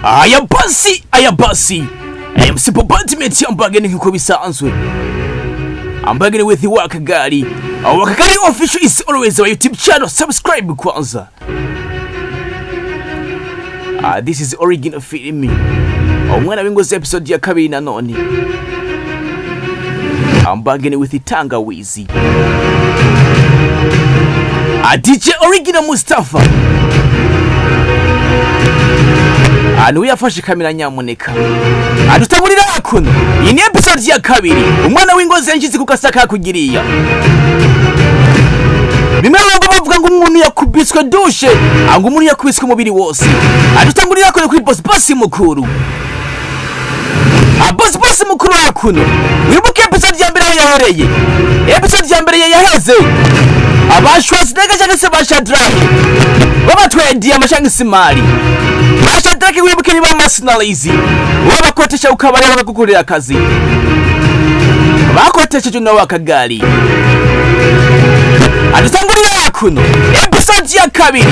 Aya basi, aya basi, MC Bombardment yambageni nk'uko bisanzwe. Ambageni with Wakagari. Wakagari official is always our YouTube channel. Subscribe kwanza. This is original film. Umwana w'ingozi episode ya kabiri nanone. Ambageni with Tangawizi. DJ Original Mustafa. Niwe yafashe kamera nyamuneka. Adutaburira kuno. Iyi ni episode ya kabiri. Umwana w'ingozi yanshyize ku kasaka kugiriya. Bimwe bumva bavuga ngo umuntu yakubiswe dushe, ngo umuntu yakubiswe umubiri wose. Adutangurira kuno kuri boss boss mukuru. Boss boss mukuru hakuno. Wibuke episode ya mbere aho yahereye. Episode ya mbere yaheze. Aba Schwarzenegger cyangwa se ba Shadrach babatwaye diyama cyangwa se imari. Ba Shadrach wibuke niba mercenaries babakotesha ukabari bakagukorera akazi. Bakotesheje nawe akagari. Adutangurira hakuno. Episode ya kabiri.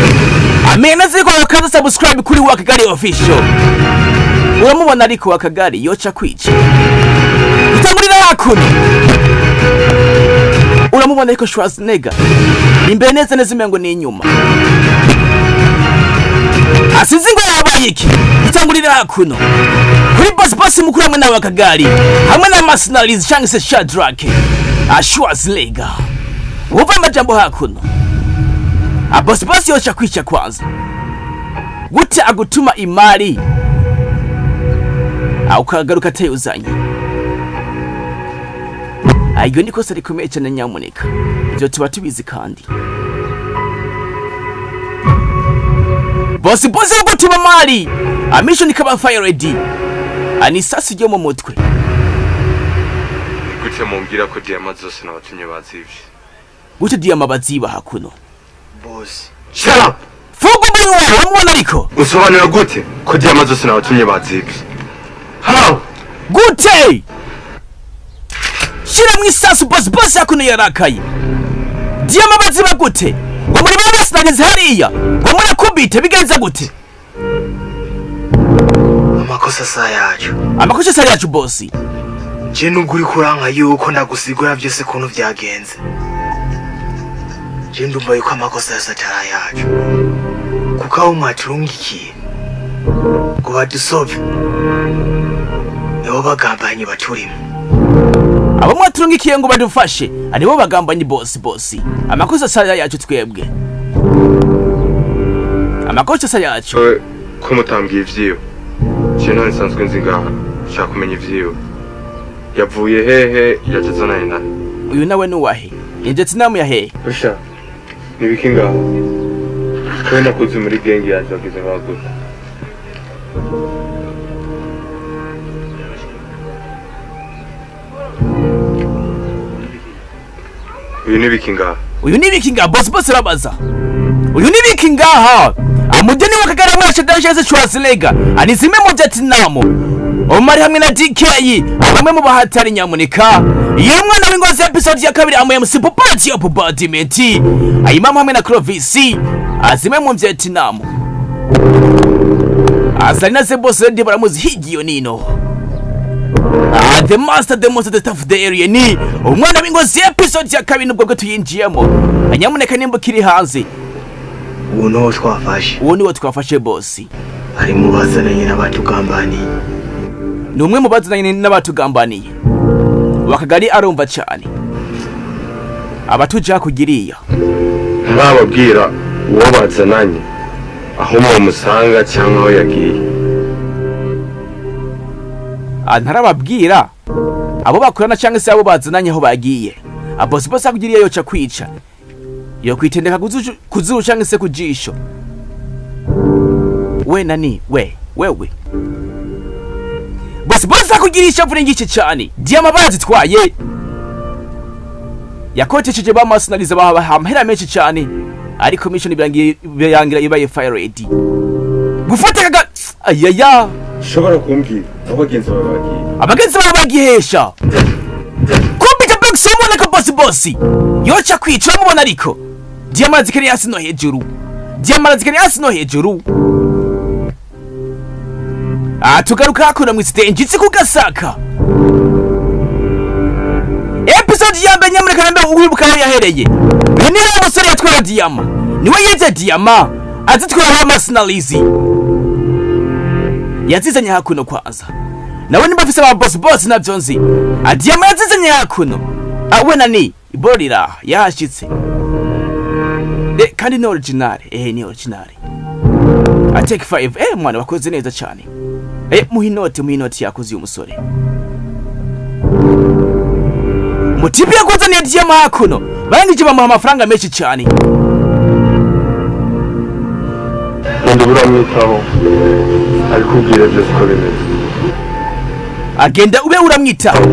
Amena ziko ukaza subscribe kuri Wakagari official. Uramubona ariko Wakagari yoca kwica. Dutangurira hakuno. Uramubona ariko Schwarzenegger imbere neza neza umengo ni inyuma. Asize ngo yabaye iki? Dutangurira hakuno. Kuri boss boss mukuru hamwe na Wakagari hamwe na mercenaries cyangwa se Shadrach. Schwarzenegger. Wumva amajambo hakuno. Boss boss yoca kwica kwanza. Gute agutuma imari ukagaruka atayuzanye. Iryo ni kosa rikomeye cyane nyamuneka. Ibyo tuba tubizi kandi. Boss boss gutuma mali. Mission ikaba fire ready. Ani sasi ryo mu mutwe. Gute mumbwira ko diyama zose nabatumye bazivye? Gute diyama baziba hakuno. Boss. Shut up! Fuga umunwa uramubona ariko. Usobanura gute ko diyama zose nabatumye bazivye? How? Gute! Shira mu isasu boss boss hakuno yarakaye. Diyama baziba gute? Ngo muri ba basinageze hariya. Ngo murakubite bigenza gute? Amakosa sa yacu. Amakosa sa yacu boss. Je nubwo uri kuranka yuko nagusigura byose kuntu byagenze. Je ndumva yuko amakosa yose atari ayacu. Kuko aho mwaturungikiye ngo badusove nibo bagambanyi baturimo. Abo mwaturungikiye ngo badufashe aribo bagambanyi boss boss. Amakosa sa yacu twebwe. Amakosa sa yacu. Ko mutambwiye ivyiwe? Je none nsanzwe nzi ngaha. Nshaka kumenya ivyiwe. Yavuye hehe yageze naye na. Uyu nawe nuwahe? Injetsi namu yahe? Usha. Nibiki ngaha? Ko nakuze muri gang yaje bageze ngaha gute? Uyu ni biki ngaha? Uyu ni biki ngaha? Boss boss arabaza. Uyu ni biki ngaha? Amudeni wakagara hamwe na Shadrach Schwarzenegger. Ani zimwe mu Vietnam. Omar hamwe na DK bamwe mu bahatari nyamuneka. Iyo mwana w'ingozi episode ya kabiri amu MC Popati ya Bombardment. Ayimama hamwe na Clovis azimwe mu Vietnam. Azalina ze boss ready baramuzi higiyo nino. The master, the most, the staff, the area ni umwana w'ingozi episode ya kabiri nubwo bwo tuyinjiyemo. Nyamuneka nimba kiri hanze. Uwo niwo twafashe. Uwo niwo twafashe boss. Ari mu bazananye n'abatugambaniye. Ni umwe mu bazananye n'abatugambaniye. Wakagari arumva cyane. Abatuja kugiriya. Ntababwira uwo bazananye aho mumusanga cyangwa aho yagiye. Ntarababwira abo bakorana cyangwa se abo bazananye aho bagiye. Boss boss akugiriye yoca kwica. Yo kwitendeka kuzuru cyangwa se kujisho. We nani we wewe. Boss boss akugirisha mvura ngice cyane. Diyama barazitwaye. Yakotesheje ba mercenaries baha amahera menshi cyane. Ariko mission birangira ibaye fire ready. Gufata kaga ayaya. Ushobora kumbwira aho bagenzi bawe bagiye? Abagenzi bawe bagihesha. Kumbita box umubona ko boss boss. Yoca kwica mubona ariko. Diyama zikiri hasi no hejuru. Diyama zikiri hasi no hejuru. Tugaruka hakuno mw'isite njitsi ku Gasaka. Episode ya mbere, nyamuneka nambe wibuka aho yahereye. Uyu ni wa musore yatwara diyama, niwe yize diyama azitwara amasinalizi, yazizanye hakuno kwanza. Nawe nimba afise aba boss boss navyo nzi. Diyama yazizanye hakuno awe nani iborira yahashitse. Kandi ni original, ni original. I take five. Mwana wakoze neza cyane. Muha inoti, muha inoti, yakoze uyu musore. Mutipe yakoze ni diyama hakuno, barangije bamuha amafaranga menshi cyane. Genda uramwitaho, abikubwira byose uko bimeze. Agenda ube uramwitaho.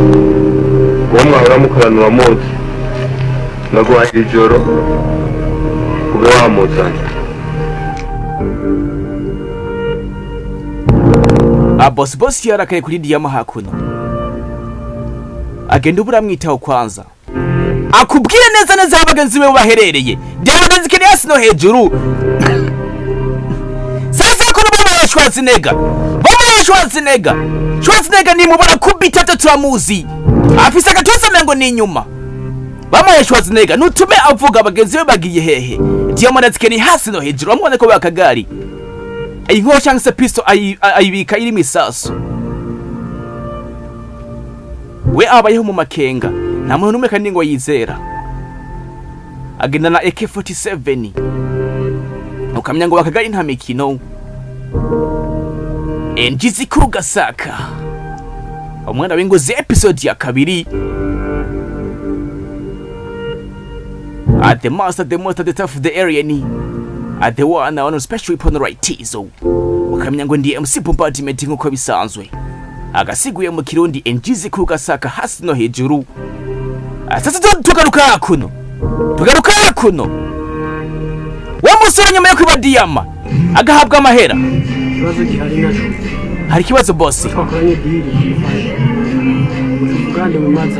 Uwo mwahora mukorana uramuzi, naguhaye ijoro ube wamuzanye. Boss boss yarakaye kuri diyama hakuno. Agenda ube uramwitaho kwanza, akubwire neza neza aho bagenzi be baherereye. Diyama zikeneye hasi no hejuru. Sasa kuno bamuhaye Schwarzenegger, bamuhaye Schwarzenegger. Schwarzenegger nimubona kubita turamuzi, afise agatuza mengo ni inyuma. Bamuhaye Schwarzenegger nutume avuga bagenzi be bagiye hehe. Diyama zikeneye hasi no hejuru. Bamubona ko bakagari inkoho cyangwa se pisto ayibika irimo isasu. We abayeho mu makenga, nta muntu n'umwe kandi ngo yizera. Agenda na AK47, ukamenya ngo bakagari nta mikino. Ngizi ku Gasaka, umwana w'ingozi, episode ya kabiri. At the master, the most, the tough, the area ni at the one on special weapon right tizo. Ukamenya ngo ndi MC Bombardment nk'uko bisanzwe, agasiguye mu Kirundi, ngizi ku Gasaka hasi no hejuru. Sasa tugaruka hakuno, tugaruka hakuno. Wa musore nyuma yo kwiba diyama agahabwa amahera. Ikibazo gihari naco Hari ikibazo, boss. Twakoranye deal, utuvugane mu mazi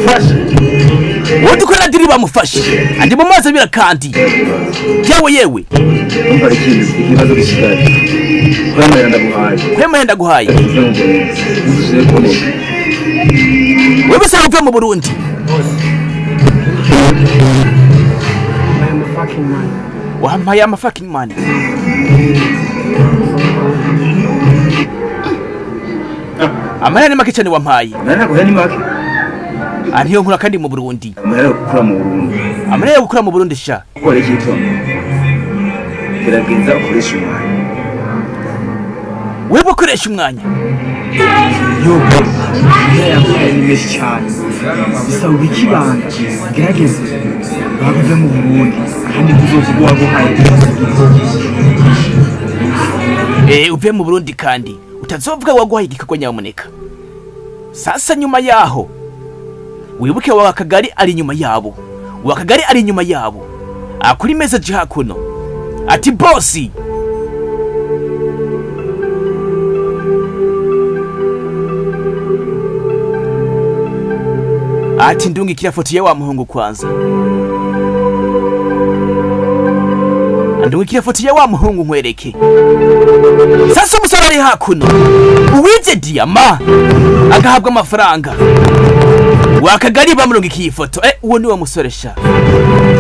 fashe. Uwo dukorana deal bamufashe andi mu mazi abira kandi yewe yewe. Umva, ikibazo gisigaye kwemera ndaguhaye. Kwemera ndaguhaye. Uve mu Burundi, ntuzusubire kuboneka. Wewe bisaba uve mu Burundi. Boss, I am a fucking man. Wampaye ama fucking money. Amahera ni make cyane wampaye. Amahera naguhaye ni make? Niyo nkura kandi mu Burundi. Amahera yo gukura mu Burundi. Amahera yo gukura mu Burundi sha. Gukora ikitongo, gerageza ukoreshe umwanya. Wewe ukoresha umwanya. Yo amahera yaguhaye ni menshi cyane, bisaba ubikibanga, gerageze babuve mu Burundi kandi ntuzovuga uwaguhaye. Uve mu Burundi kandi utazovuga waguhaye igikorwa nyamuneka. Sasa nyuma yaho wibuke wa kagari ari inyuma yabo, wa kagari ari inyuma yabo akuri message hakuno ati: "Boss, ati ndungikira foto ya wa muhungu kwanza, ndungikira foto ya wa muhungu nkwereke." Sasa umusore ari hakuno uwize diyama agahabwa amafaranga, wakagari bamurungikiye ifoto. Uwo niwe musore sha,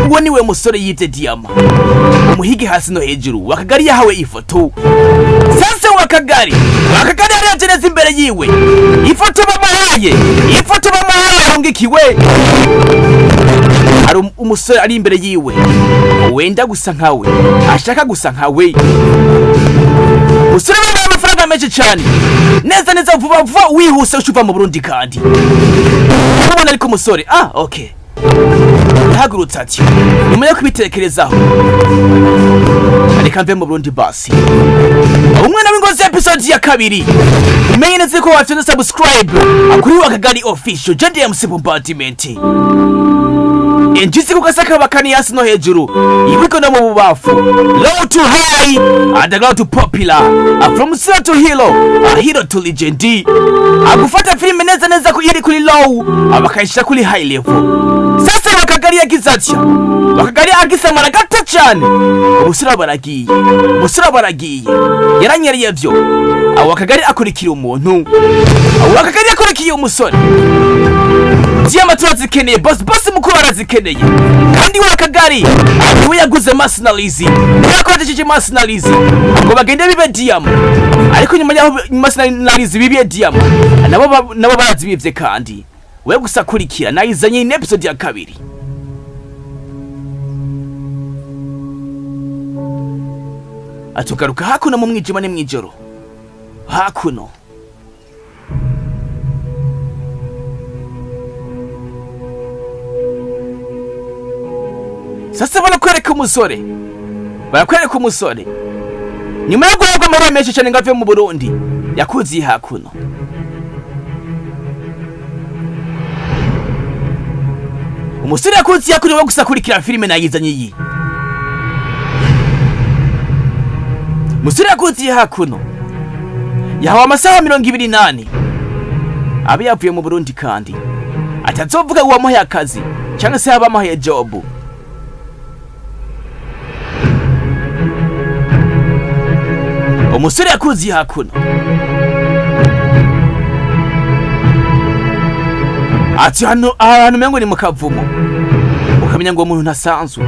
uwo niwe musore yibye diyama, umuhige hasi no hejuru. Wakagari yahawe ifoto. Sasa wakagari yarebye neza imbere yiwe ifoto bamuhaye, ifoto bamuhaye yarungikiwe, hari umusore ari imbere yiwe wenda gusa nkawe, ashaka gusa nkawe. Musore bamuhaye amafaranga menshi cyane, neza neza vuba vuba wihuse ucuva mu Burundi kandi ubona. Ariko umusore, okay, yahagurutse ati nyuma yo kubitekerezaho, reka mve mu Burundi basi. Umwana w'ingozi, episode ya kabiri. Umenye neza ko wafite subscribe kuri Wakagari Official, JDMC Bombardment. Injizi kugasaka bakani hasi no hejuru, ibiko no mu bubafu, low to high and low to popular, from zero to hero, hero to legend. Agufata filime neza neza ko iri kuri low, abakayishira kuri high level. Sasa wakagari. Wakagari yagize atya, Wakagari agisamara gato cyane, umusore baragiye, umusore baragiye, yaranyereye vyo. Aho Wakagari akurikira umuntu, aho Wakagari akurikiye umusore. Diyama turazikeneye, boss, boss mukuru arazikeneye. Kandi Wakagari niwe yaguze mercenaries, niwe yakoresheje mercenaries ngo bagende bibe diyama. Ariko nyuma y'aho mercenaries bibiye diyama, nabo barazibivye. Kandi we gusa kurikira, nayizanye in episode ya kabiri. Atugaruka hakuno mu mwijima, ni mwijoro hakuno. Sasa barakwereka umusore, barakwereka umusore nyuma yo guhabwa amahoro menshi cyane ngo ave mu Burundi, yakuziye hakuno. Umusore yakuziye hakuno. Wo gusa kurikira filime, nayizanye iyi. Umusore yakuziye hakuno, yahawe amasaha 24 abe yavuye mu Burundi, kandi atazovuga uwamuhaye akazi cyangwa se abamuhaye job. Umusore yakuziye hakuno ati hano ahantu umengo ni mu kavumo, ukamenya ngo uwo muntu ntasanzwe.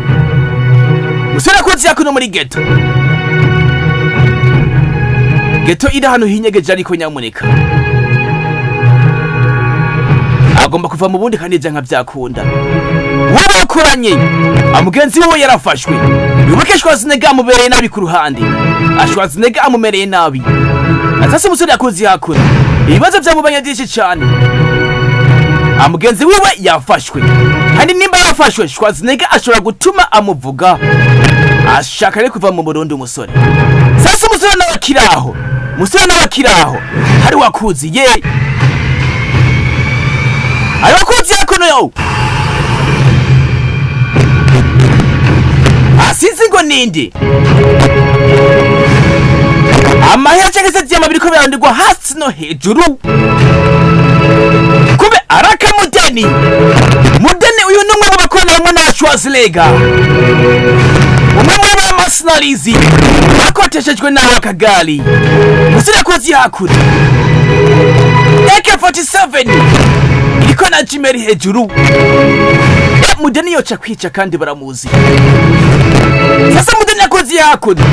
Umusore yakuziye hakuno muri ghetto, ghetto iri ahantu hinyegeje, ariko nyamuneka agomba kuva mu bundi kandi ivyo byakunda. Uwo bakoranye mugenzi wiwe yarafashwe. Wibuke Schwarzenegger amubereye nabi ku ruhande, Schwarzenegger amumereye nabi. Atase umusore yakoze hakuno, ibibazo byamubanye byinshi cyane. Mugenzi wiwe yafashwe, kandi nimba yafashwe, Schwarzenegger ashobora gutuma amuvuga. Ashaka rero kuva mu Burundi umusore. Sasa umusore nawe akiri aho, umusore nawe akiri aho, hari wakuzi ye, hari wakuzi hakuno yo asinzi ngo ninde. Amahera cyangwa se diyama biriko birarondegwa hasi no hejuru. Kube araka Mudeni. Mudeni uyu ni umwe mu bakorana hamwe na Schwarzenegger, umwe muri ba mercenaries akoteshejwe nawe akagari. Musore yakoze hakure, AK47 iriko na Jimeri hejuru. Mudeni yoca kwica kandi baramuzi. Sasa Mudeni yakoze hakure.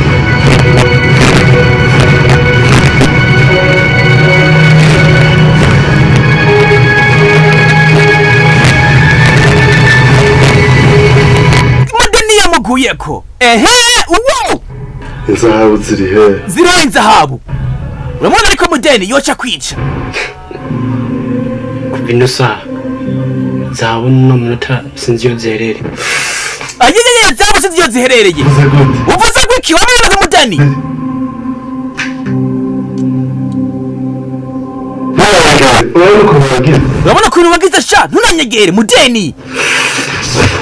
Mudeni yamuguyeko ehe uwo. Inzahabu ziri he? Ziriho inzahabu, uramubona, ariko Mudeni yoca kwica. Kuva ino saha zahabu no munota sinzi iyo ziherereye. Ayeyeye, zahabu sinzi iyo ziherereye. Uvuze gwiki? Wamubona ko Mudeni Urabona ukuntu bagira. Urabona ukuntu wagize sha, ntunanyegere Mudeni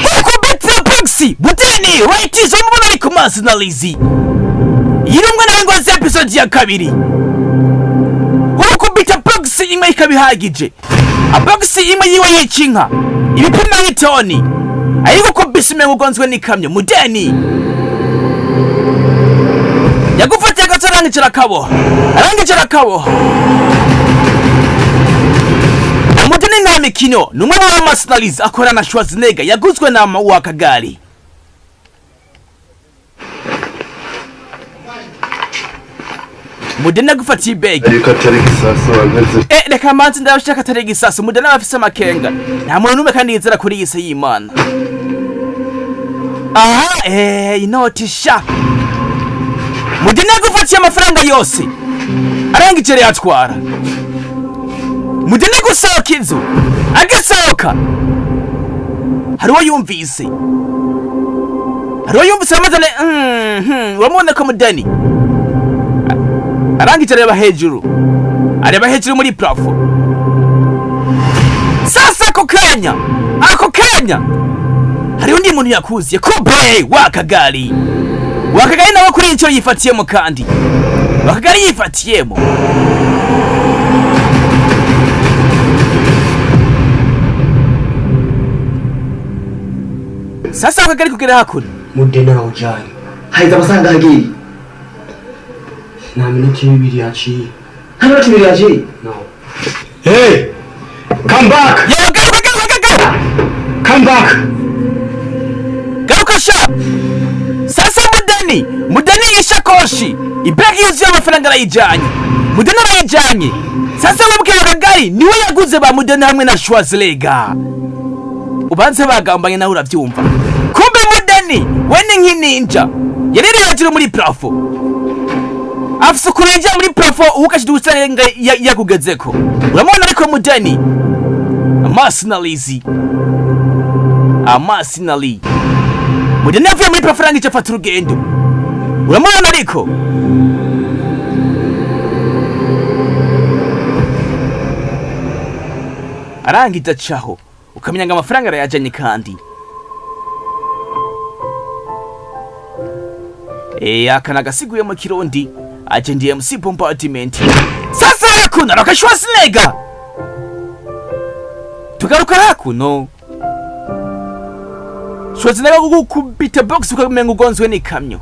kuko betira boxi Mudeni right is umubona, ariko mazi na Lizi yirumwe nawe ngo episode ya kabiri urukubita box imwe ikaba ihagije. Box imwe yiwe yica inka ibipima nk'itoni, ariko kubisa umengo ugonzwe n'ikamyo. Mudeni yagufatiye gato, arangije arakaboha, arangije arakaboha. Mudeni nta mikino, ni umwe mu mercenaries akorana na Schwarzenegger, yaguzwe na wa Kagari. Mudeni agufatiye ibegi. Ariko atari gisasu wankeze. Reka manzi ndabashaka atari igisasu. Mudeni aba afise amakenga, nta muntu n'umwe kandi yizera kuri iyi si y'Imana. Aha inoti sha. Mudeni agufatiye amafaranga yose, arangije yatwara. Mudeni gusohoka inzu, agasohoka hari uwo yumvise, hari uwo yumvise amaze. Uramubona ko Mudeni arangije areba hejuru, areba hejuru muri plafond. Sasa ako kanya, ako kanya hari undi muntu yakuziye kobe wa Kagari. Wa Kagari nawe kuri icyo yifatiyemo, kandi wa Kagari yifatiyemo. Sasa akagari kugera hakuno. Mudeni arawujanye. Haheze amasaha angahe agiye? Nta minota ibiri yaciye. Nta minota ibiri yaciye? No. Hey! Come back! Yewe, garuka, garuka, garuka! Come back! Garuka sha. Sasa Mudeni, Mudeni yishakoshi ibegi yuzuye amafaranga arayijanye. Mudeni arayijanye. Sasa wabwiye akagari niwe yaguze ba Mudeni hamwe na Schwarzenegger, ubanze bagambanye nawe urabyumva. Kumbe Mudeni we ni nk'ininja, yariri hejuru muri plafond, afise ukuntu yinjira muri plafond uwukashije usanga yakugezeko. Uramubona ariko Mudeni amasinalizi amasinali. Mudeni yavuye muri plafond arangije afata urugendo. Uramubona ariko arangije acaho, ukamenya ngo amafaranga arayajanye. Kandi aka nagasiguye mu Kirundi aje ndi MC Bombardment. Sasa hakuno raka Schwarzenegger, tugaruka hakuno. Schwarzenegger gukubita box ukamenga ugonzwe n'ikamyo.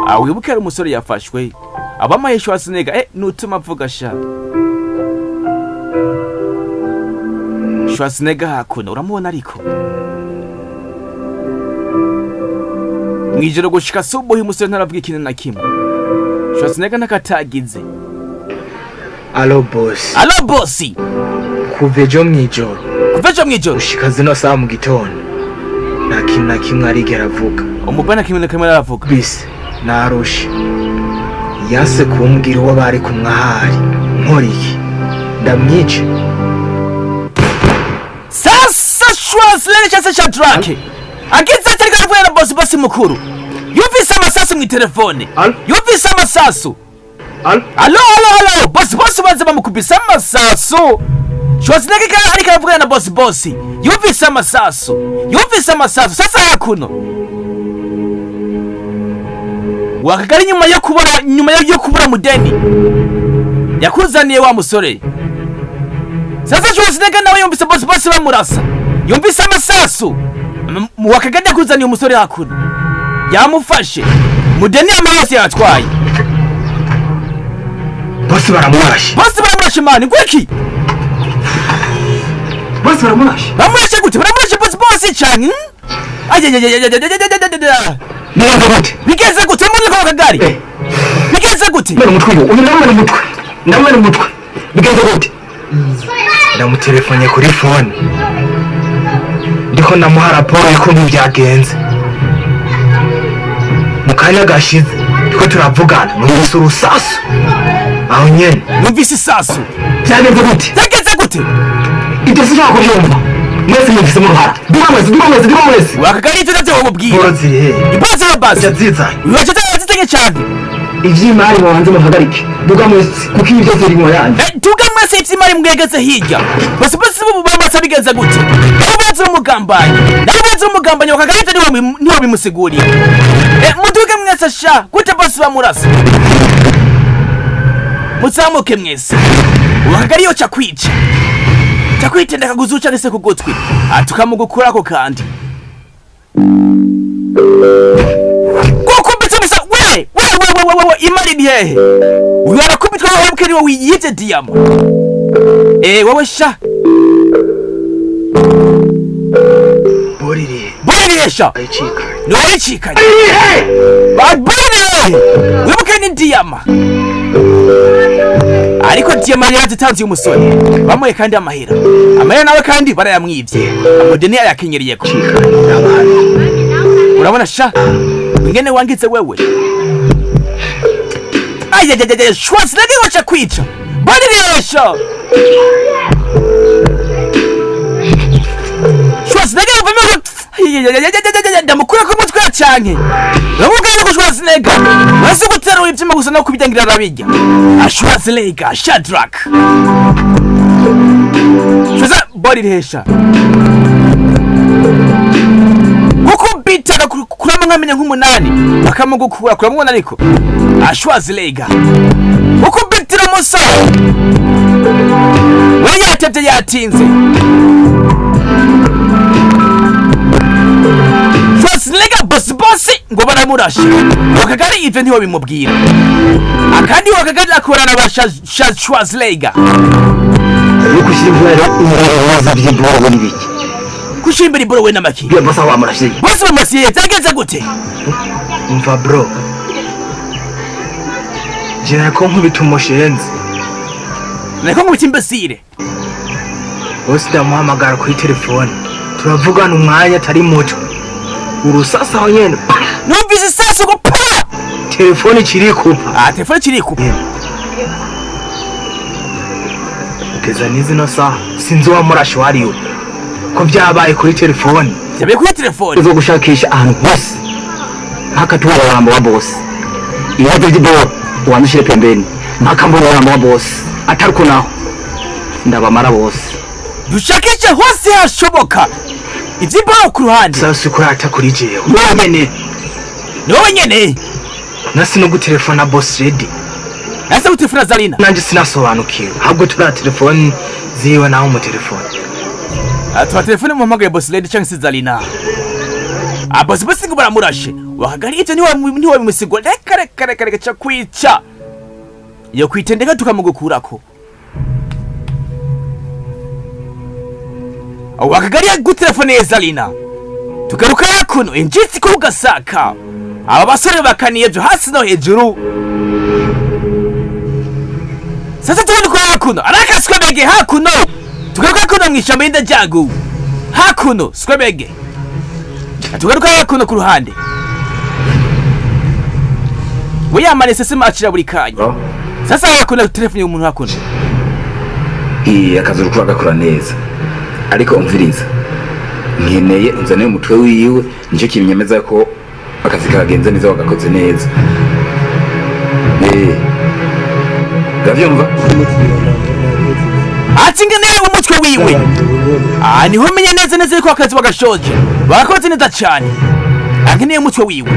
Ah, wibuke hari umusore yafashwe abamaye Schwarzenegger. Nutuma avuga sha. Schwarzenegger hakuno uramubona ariko mwijoro gushika subuhi umusore ntaravuga ikintu na kimwe. Schwarzenegger ntakatagize. Allô boss. Allô boss. Kuva ejo mw'ijoro Kuva ejo mwijoro gushika zino saha mu gitondo, nta kintu na kimwe arigera avuga. Umugore nta kintu na kimwe aravuga. Bise narushe, yanse kumbwira uwo bari kumwe ahari. Nkora iki? Ndamwice? Sasa Schwarzenegger cyangwa se Shadrack agize ati ariko aravuga na boss, boss mukuru yumvise amasasu mu telefone. Allô? Yumvise amasasu. Allô? Allô, allô, allô boss, boss baze bamukubise amasasu. Schwarzenegger ariko aravugana na boss, boss yumvise amasasu, yumvise amasasu. Sasa hakuno wakagari nyuma yo kubura Mudeni yakuzaniye wa musore. Sasa Schwarzenegger nawe yumvise boss, boss bamurasa, yumvise amasasu. Wakagari yakuzaniye umusore hakuno yamufashe. Mudeni amaraso yatwaye. Bose baramurashe. Bose baramurashe mani gwiki. Bose baramurashe. Bamurashe gute? Baramurashe boss, boss cyane, Ayayayayayayayayayaya. Bigenze gute? Bigeze gute muri ko kagari? Bigeze gute? Ndamena umutwe uyu, ndamena umutwe, ndamena umutwe. Bigenze gute? Ndamutelefone kuri phone, ndiko ndamuha raporo y'ukuntu byagenze. Mu kanya gashize ndiko turavugana numvise urusasu aho nyene. Numvise isasu. Byagenze gute? Byagenze gute? Ibyo sinshaka kubyumva. Mwese mubifisemo uruhara. Duha mwese, duha mwese, duha mwese. Wakagari ivyo navyo wamubwira. Boro ziri hehe? Ibozi wa basi. Yazizanye. Wacha zitenge cyane. Ivy'imari mubanze muhagarike. Duga mwese, kuko ibi byose biri mu yanyu. Tuga mwese ivy'imari mwegeze hirya. Basi basi bamasa bigenze gute? Nabo bazi umugambanyi, nabo bazi umugambanyi. Wakagari ivyo niwe bimusiguriye. Muduge mwese sha. Gute basi bamurasa? Muzamuke mwese. Wakagari yo cakwica cakwitenda kaguzuca canke se kugutwi atukamugukurako kandi gukubita bisa. We we we we we we, imari ni hehe? Uyu arakubitwa wowe bwe niwe wiyivye diyama. Wowe sha. Boro iri hehe? Bori sha. Ayicika. Ni wayicikanye bori hehe? Wibuke ni diyama, ariko diyama yarazitanze uyu musore bamuhe kandi amahera, amahera nawe kandi barayamwivye. Amodeni ayakenyereyeko. Cika n'abantu. Urabona sha ingene wangize wewe. Ayayayaya, Schwarzenegger wacha kwica bari rero. Schwarzenegger yavamo. Ayayayayayaya, ndamukura ku mutwe canke uramubwira ko Schwarzenegger wese guterura ivyuma gusa no kubidangira arabirya. Schwarzenegger Shadrack Schwarzenegger bari rehesha gukubita kuramo nkamenya nk'umunani bakamugukura kuramubona ariko Schwarzenegger ukubitira. Hakuno umusore we yatevye, yatinze. Schwarzenegger boss boss ngo baramurashe. Wakagari ivyo ntiwo bimubwira, akandi Wakagari akorana ba Schwarzenegger. Yo gushyira ibibazo by'iboro n'ibiki? Kushimbira iboro we n'amaki? Bya boss wamurashe. Bose bamasiye, byagenze gute? Umva bro, je nako nkubita umushenzi. Nako nkubita imbesire. Bose ndamuhamagara kuri telefone, turavugana umwanya atari muto, urusasa aho nyene pa! Numvise isasu ngo pa! Telefone ikirikupa. Ah, telefone kirikupa. Kugeza n'izino saha sinzi uwamurashe uwariwe, ko byabaye kuri telefone. Byabaye kuri telefone. Zo gushakisha ahantu hose mpaka tuwa umurambo wa boss. Ibibazo by'iboro ubanza pembeni mpaka mbona umurambo wa boss, atari uko naho ndabamara bose. Dushakishe hose hashoboka, ivy'iboro ku ruhande. Sasa kurata kuri jewe? Wowe nyene. Ni wowe nyene. Nasi no gutelefona boss ready. Nase gutelefona Zarina. Nanje sinasobanukiwe, ahubwo turiya telefone ziwe nawe umutelefone. Tuba telefone muhamagaye boss lady cyangwa se Zarina. Ah, boss boss ngo baramurashe. Wakagari ivyo ntiwa bimusigwa. Reka reka reka reka, ca kwica yo kwitendeka tukamugukurako. Wakagari gutelefone Zarina. Tugaruka hakuno injitsi ku gasaka, aba basore bakaniye byo hasi no hejuru. Sasa turi hakuno araka swebege hakuno. Tugaruka hakuno mw'ishyamba y'indajyagu hakuno swebege. Tugaruka hakuno ku ruhande, we yamanitse sima acira buri kanya. Sasa hakuno telefone y'umuntu hakuno. Iya, akazi uriko uragakora neza, ariko umviriza, nkeneye unzanire umutwe wiwe, nicyo kinyemeza ko akazi kagenze neza, wagakoze neza. Eh, uravyumva? Ati ngeneye umutwe wiwe. Ah, niho menye neza neza yuko akazi bagashoje bagakoze neza cyane. Ankeneye umutwe wiwe.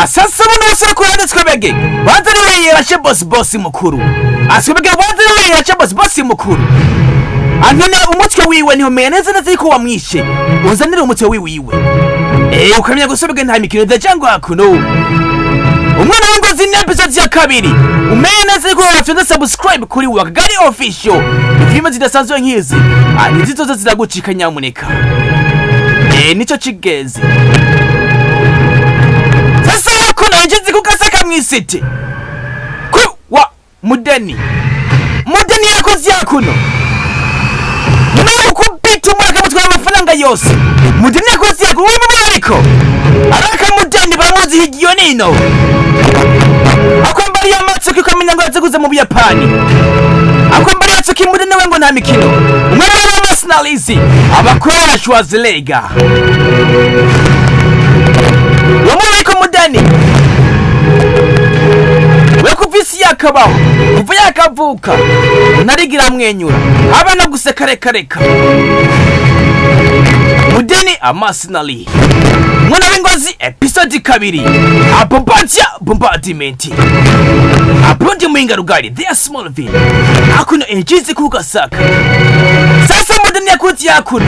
Asasa buno basore ku ruhande twebege banza niwe yarashe boss boss mukuru. Aswebege banza niwe yarashe boss boss mukuru. Ankeneye umutwe wiwe, niho menye neza neza yuko wamwishe. Unzanire umutwe wiwe. Eh, ukamenya gusobega nta mikino idajangwa hakuno. Umwana w'ingozi ni episode ya kabiri. Umenye neza yuko wafyonze subscribe kuri Wakagari Official, ifilime zidasanzwe nk'izi, ah, ntizizoza ziragucika nyamuneka. Eh, nico kigeze sasa. Hakuno injizi kukasaka mw'isiti ku wa mudeni. Mudeni yakoze hakuno nyuma yo gukubita umuntu akamutwara amafaranga yose. Mudeni yakoze hakuno uwo ariko araka mudeni baramuzi higiyo nino akwambariye amatsuki, ukamenya ngo yateguze mu Buyapani. Akwambariye atsuki mudeni we ngo nta mikino. Umwe w'amasinalizi abakora Schwarzenegger uwo muntu, ariko mudeni we kuva isi yakabaho, kuva yakavuka, ntarigira amwenyura haba no guseka. Reka reka, mudeni amasinali. Umwana w'ingozi episode kabiri, abombatia bombardiment abundi mwinga rugari there Smallville hakuno injizi kugasaka. Sasa mudeni yakuti hakuno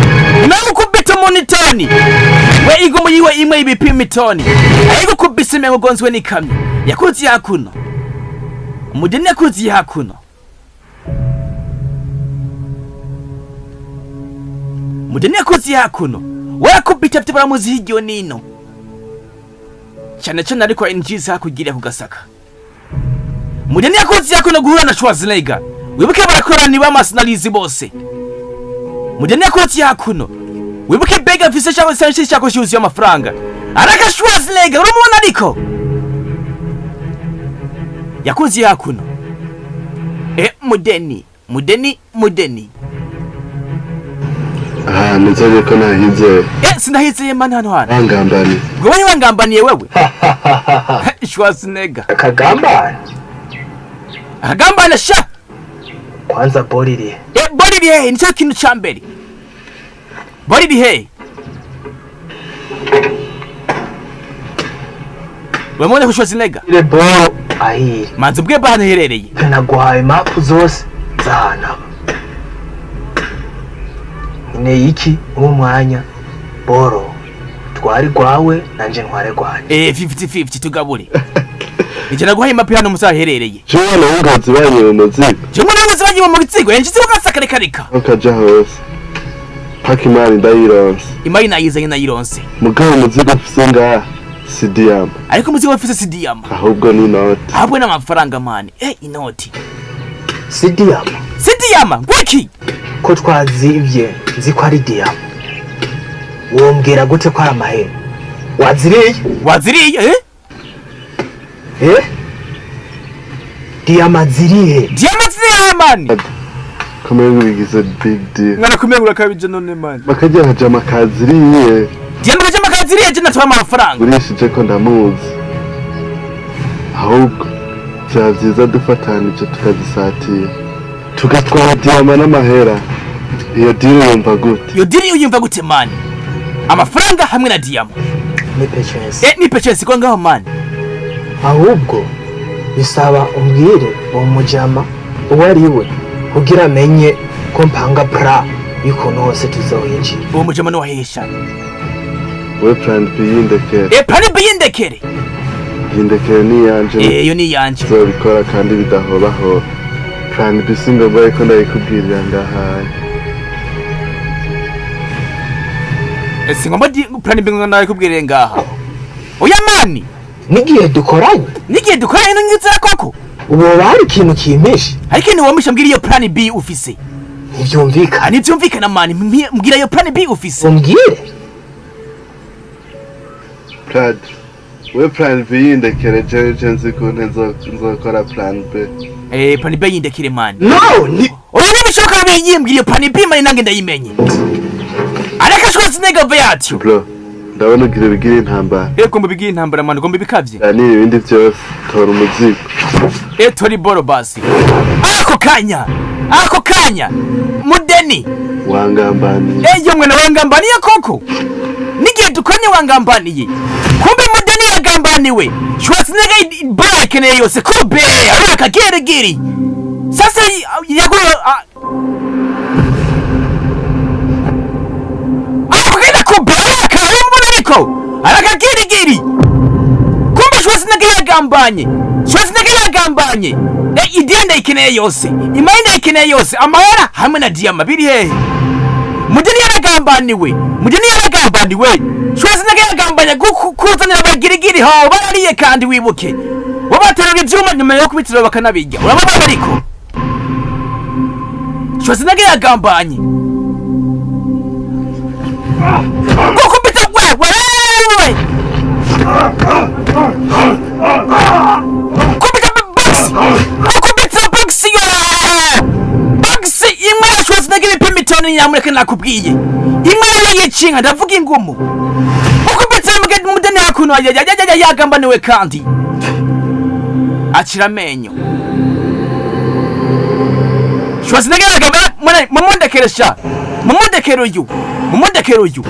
namukubita umuntu itoni we igumu yiwe imwe ibipima itoni, ariko kubisa imengo gonzwe n'ikamyo. Yakuti hakuno umudeni yakuzi hakuno mudeni yakuzi hakuno wakubita vyo baramuzi hirya nino cyane cyane, ariko injizi hakugira kugasaka. Mudeni yakuzi hakuno guhura na Schwarzenegger. Wibuke barakorana ni b'amasinalizi bose. Mudeni yakuzi hakuno, wibuke bega mfise cyangwa se cyako cyuzuye amafaranga araka Schwarzenegger uramubona, ariko yakuzi hakuno. E mudeni mudeni mudeni. Aha nizere ko nahizeye. Eh, sinahizeye mani hano hantu. Wangambaniye. Ngo wewe wangambaniye wewe Schwarzenegger. Akagambane. Akagambana sha. Kwanza bori irihe? Eh, bori iri hehe? Nicyo kintu ca mbere. Bori iri hehe? Wemone ko Schwarzenegger Ile boro. Ahiri. Manzi ubwe ahantu iherereye. Naguhaye mapu zose z'ahantu aba. Nkeneye iki uwo mwanya boro twari rwawe nanje ntware rwanjye. 50-50 tugabure. Ije naguhaye mapu hano musa aherereye. Jewe nawe banyewe umuzigo. Je mwana wese bagiye mu bitsigo yanjye kasakarekareka. Ukaja hose paka imari ndayironse. Imari nayizanye nayironse. Mugabo umuzigo mfise ngaha si diyama. Ariko umuzigo mfise si diyama. Ahubwo ni inoti. Ahubwo n'amafaranga mani. Inoti. Si diyama. Si diyama ngwiki. Ko twazivye nzi ko ari diyama. Wombwira gute ko ari amahera? Waziriye? Waziriye? Diyama zirihe? Diyama zirihe mani? Kumenya bigize big deal. Mwana kumenya urakabije none mani. Bakajya kajama kaziriye. Diyama kajama kaziriye je natwa amafaranga. Gurishije ko ndamuzi. Ahubwo byaba byiza dufatanije tukazisatira. Tugatwara diyama n'amahera. Iyo deal yumva gute? Iyo deal uyumva gute mani? Amafaranga hamwe na diyama. Ni patience. Ni patience ko ngaho mani. Ahubwo bisaba umbwire uwo mujama uwo ari we kugira amenye ko mpanga pra y'ukuntu hose tuzohinjira. Uwo mujama niwahesha. We plan B yindekere. Plan B yindekere. Yindekere ni yanje. Iyo ni yanje. Nzobikora kandi bidahobaho. Plan B singombwa yuko ndayikubwirira ngahaye. Singomba plan B ngo ndayikubwirire ngaha. Oya mani. Nigihe dukoranye. Nigihe dukoranye n'ingizera koko. Ubu bari ikintu kimishe. Ariko ni wamisha mbwira iyo plan B ufise. Ntibyumvikana. Ntibyumvikana mani, mbwira iyo plan B ufise. Umbwire. Plan we plan B yindekere je nzi kuntu nzokora plan B. Plan B yindekere mani. No, ni oya nibishoboka biyimbwira iyo plan B mani nange ndayimenye. Areka Schwarzenegger vyatyo. Bro, ndabona ugira bigira intambara. Kumbe bigira intambara mani, gombe bikavye. Ni ibindi byose tora umuzigo. Tori boro basi. Ako kanya. Mudeni. Wangambaniye. Iyo mwene wangambaniye koko. Nigihe dukoranye wangambaniye. Kumbe mudeni yagambaniwe. Schwarzenegger black ne yose kube araka geregeri. Sasa yago akugenda kubaka ariko araka geregeri. Kumbe Schwarzenegger yagambanye. Schwarzenegger yagambanye. Idea ndayikeneye yose. Imari ndayikeneye yose. Amahera hamwe na diyama biri hehe? Mudeni yaragambaniwe. Mudeni yaragambaniwe. Schwarzenegger yagambanye kuzanira abagirigiri ho barariye kandi wibuke. Wabaterura ivyuma nyuma yo kubitira bakanabirya. Urabona ariko. Schwarzenegger yagambanye. Gukubita wewe. Kubita box. Gukubita box yo. Box imwe ya Schwarzenegger ibipimo bitanu nyamureka nakubwiye. Imwe y'icinka ndavuga ingumu. Gukubita mudeni hakuno yagambaniwe kandi. Acira amenyo. Schwarzenegger yagambaniwe mumundekere sha. Mumundekere uyu. Mumundekere uyu.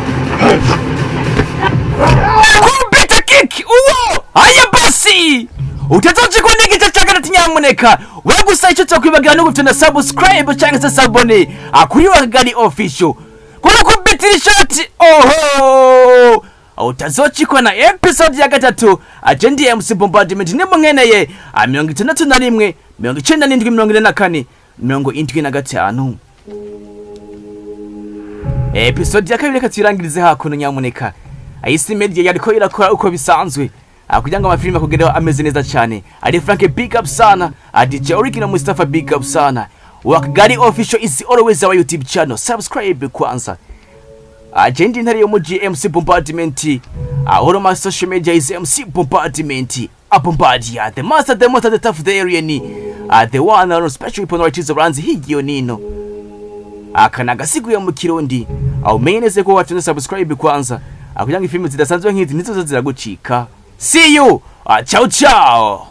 Kubita kick uwo. Aya basi. Utazocikwa n'igice cya gatatu nyamuneka. We gusa icyo cyakwibagira no gufite na subscribe cyangwa se sabone akuri Wakagari Official. Kuno kubitira ishoti oho. Utazocikwa na episode ya gatatu. Agendi MC Bombardment ni munkeneye 61 97 44 75. Episode ya kabiri reka tuyirangirize hakuno nyamuneka. Ayisi Media yariko irakora uko bisanzwe. Kugira ngo amafilime akugereho ameze neza cyane. Ari Frank big up sana, DJ Original Mustafa big up sana. Wakagari Official is always our YouTube channel. Subscribe kwanza. Agendi intare yo mu GMC Bombardment. All my social media is MC Bombardment. A Bombardier, the master, the most, the tough, the alien, the one and special weapon right is runs higiyo nino. Akana gasiguye mu Kirundi. Umenye neza ko wacu subscribe kwanza. Kugira ngo ifilime zidasanzwe nk'izi nizo ziragucika. See you. Ciao ciao.